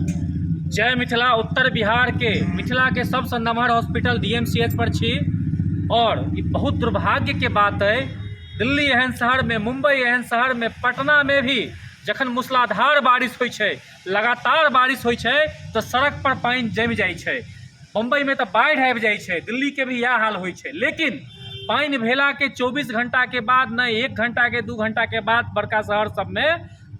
जय मिथिला। उत्तर बिहार के मिथिला के सबसँ नमहर हॉस्पिटल डीएमसीएच पर छी और ई बहुत दुर्भाग्य के बात अइ, दिल्ली एहन शहर में, मुंबई एहन शहर में, पटना में भी जखन मूसलाधार बारिश होइ छै, लगातार बारिश होइ छै तऽ सड़क पर पानि जमि जाइ छै। बम्बई में तऽ बाढ़ि आबि जाइ छै, दिल्ली के भी इएह हाल होइ छै। लेकिन पानि भेला के 24 घंटा के बाद नहि, 1 घंटा के 2 घंटा के बाद बड़का शहर सबमे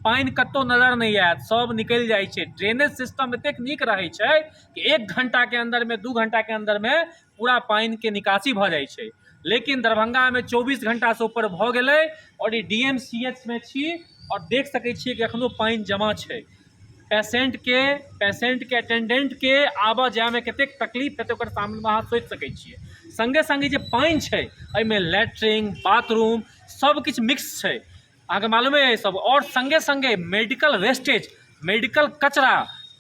पानि कतहु नजर नहि आयत, सब निकलि जाइ छै। ड्रेनेज सिस्टम एतेक नीक रहै छै कि 1 घंटाके अन्दरमे 2 घंटाके अन्दरमे पूरा पानिके निकासी भऽ जाइ छै। लेकिन दरभंगामे 24 घंटासँ ऊपर भऽ गेलै आओर E D M C H मे छी आओर देख सकै छियै कि एखनो पानि जमा छै। पेशेंटके अटेंडेंटके आबऽ जायमे कतेक तकलीफ हेतै ओकर सामनेमे अहाँ सोचि सकै छियै। सङ्गे सङ्ग ई जे पानि छै एहिमे लैट्रिन बाथरूम सब किछु मिक्स छै, अहाँके मालूमे अइ सब। आओर सङ्गे सङ्गे मेडिकल वेस्टेज, मेडिकल कचरा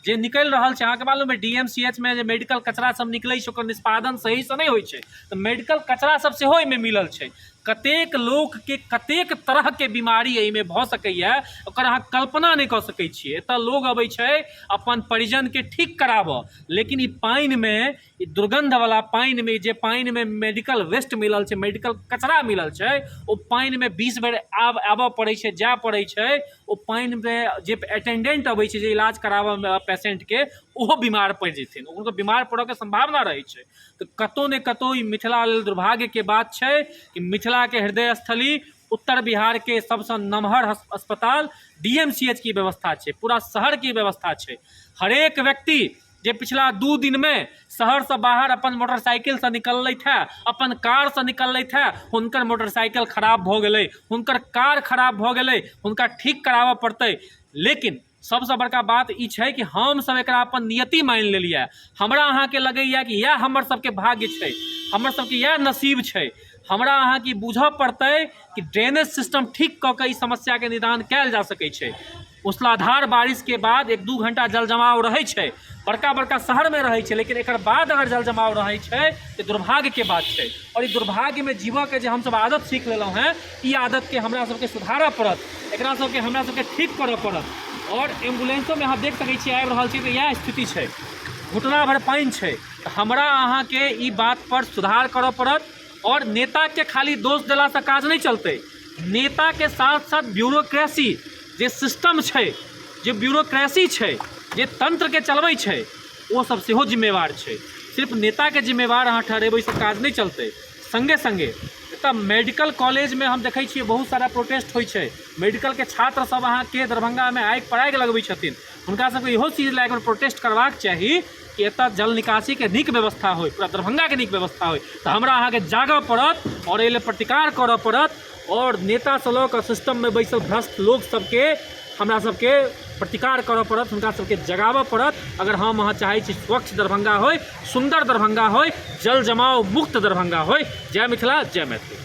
जे निकलि रहल छै, अहाँके मालूम अइ डी एम सी एच मे जे मेडिकल कचरा सब निकलै छै ओकर निष्पादन सहीसँ नहि होइ छै, तऽ मेडिकल कचरा सब सेहो एहिमे मिलल छै। कतेक लोकके कतेक तरहके बीमारी एहिमे भऽ सकैए ओकर अहाँ कल्पना नहि कऽ सकै छियै। एतऽ लोग अबै छै अपन परिजनके ठीक कराबऽ, लेकिन ई पानिमे, ई दुर्गन्धवला पानिमे, जे पानिमे मेडिकल वेस्ट मिलल छै, मेडिकल कचरा मिलल छै, ओ पानिमे 20 बेर आबऽ पड़ै छै, जाय पड़ै छै। ओ पानिमे जे अटेंडेंट अबै छै जे इलाज कराबऽमे पेशेंटके, ओहो बीमार पड़ि जेथिन, हुनको बीमार पड़ऽके सम्भावना रहै छै। तऽ कतहु ने कतहु ई मिथिला लेल दुर्भाग्यके बात छै कि मिथिलाके हृदय स्थली उत्तर बिहारके सबसँ नमहर अस्पताल डी एम सी एच के व्यवस्था छै, पूरा शहरके व्यवस्था छै। हरेक व्यक्ति जे पिछला 2 दिनमे शहरसँ बाहर अपन मोटरसाइकिलसँ निकललथि हँ, अपन कारसँ निकललथि हँ, हुनकर मोटरसाइकिल खराब भऽ गेलै, हुनकर कार खराब भऽ गेलै, हुनका ठीक कराबऽ पड़तै। लेकिन सबसँ बड़का बात ई छै कि हमसब एकरा अपन नियति मानि लेलियै। हमरा अहाँके लगैए कि इएह हमर सबके भाग्य छै, हमर सबके इएह नसीब छै। हमरा अहाँके बूझऽ पड़तै कि ड्रेनेज सिस्टम ठीक कऽ कऽ ई समस्याके निदान कयल जा सकै छै। मूसलाधार बारिशके बाद 1-2 घंटा जल जमाव रहै छै, बड़का बड़का शहरमे रहै छै, लेकिन एकर बाद अगर जल जमाव रहै छै तऽ दुर्भाग्यके बात छै। आओर ई दुर्भाग्यमे जीवऽके जे हमसब आदत सीख लेलहुँ हेँ, ई आदतके हमरा सबके सुधारऽ पड़त, एकरा सबके हमरा सबके ठीक करऽ पड़त। आओर एम्बुलेंसोमे अहाँ देख सकै छियै आबि रहल छै तऽ इएह स्थिति छै, घुटना भरि पानि छै। तऽ हमरा अहाँके ई बातपर सुधार करऽ पड़त। आओर नेताके खाली दोष देलासँ काज नहि चलतै, नेताके साथ साथ ब्यूरोक्रेसी जे सिस्टम छै, जे ब्यूरोक्रेसी छै, जे तंत्रके चलबै छै, ओ सब सेहो जिम्मेवार छै। सिर्फ नेताके जिम्मेवार अहाँ ठहरेबै से काज नहि चलतै। सङ्गे सङ्गे एतऽ मेडिकल कॉलेजमे हम देखै छियै बहुत सारा प्रोटेस्ट होइ छै, मेडिकलके छात्र सब अहाँके दरभंगामे आगि पर आगि लगबै छथिन। हुनका सबके इहो चीज लए कऽ प्रोटेस्ट करबाक चाही कि एतऽ जल निकासीके नीक व्यवस्था होइ, पूरा दरभंगाके नीक व्यवस्था होइ। तऽ हमरा अहाँके जागऽ पड़त आओर एहि लेल प्रतिकार करऽ पड़त। आओर नेतासँ लऽ कऽ सिस्टममे बैसल भ्रष्ट लोक सबके हमरा सबके प्रतिकार करऽ पड़त, हुनका सबके जगाबऽ पड़त। अगर हम अहाँ चाहै छी स्वच्छ दरभंगा होइ, सुन्दर दरभंगा होइ, जल जमाव मुक्त दरभंगा होइ। जय मिथिला, जय मैथिली।